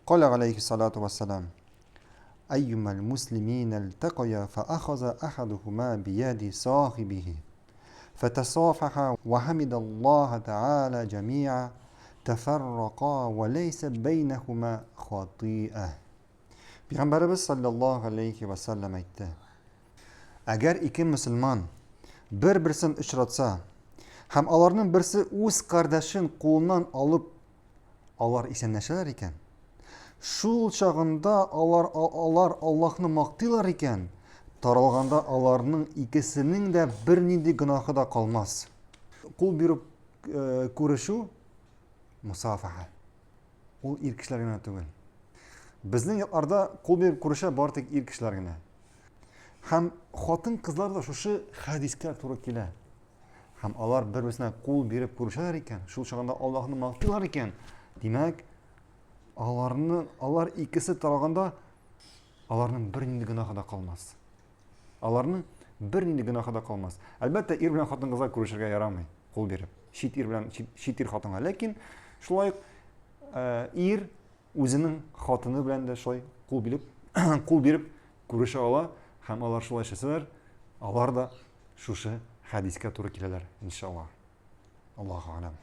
Каля алейхиссалату вассалам. Әйюмәл муслимин альтакая фаахаза ахадухума бияди сахибихи. Фатасафаха ва хамидаллаха таала джамиа тафаррака ва лейса бейнахума хатиа. Пәйгамбәребез саллаллаһу алейхи ва саллям әйтте. Әгәр ике мөселман бер-берсен очратса һәм аларның берсе үз кардәшен кулыннан алып алар исәнләшәләр икән, шул чагында алар алар Аллаһны мактыйлар икән, таралганда аларның икесенең дә бернинди гөнаһы да калмас. Кул биреп э, күрешү мусафаха. Ул ир кешеләр генә түгел. Безнең якларда кул биреп күрешә бары тик ир кешеләр генә. Һәм хатын-кызлар да шушы хәдискә туры килә. Һәм алар бер-берсенә кул биреп күрешәләр икән, шул чагында Аллаһны мактыйлар икән, димәк, аларны алар икесе таралганда аларның бернинди гөнаһы да калмас. Аларның бернинди гөнаһы да калмас. Әлбәттә, ир белән хатын-кызга күрешергә ярамый, кул биреп. Чит ир белән чит, чит ир хатынга. Ләкин шулай ук э, ир үзенең хатыны белән дә шулай кул биреп, кул биреп күрешә ала һәм алар шулай эшләсәләр, алар да шушы хәдискә туры киләләр, иншалла. Аллаһу алам.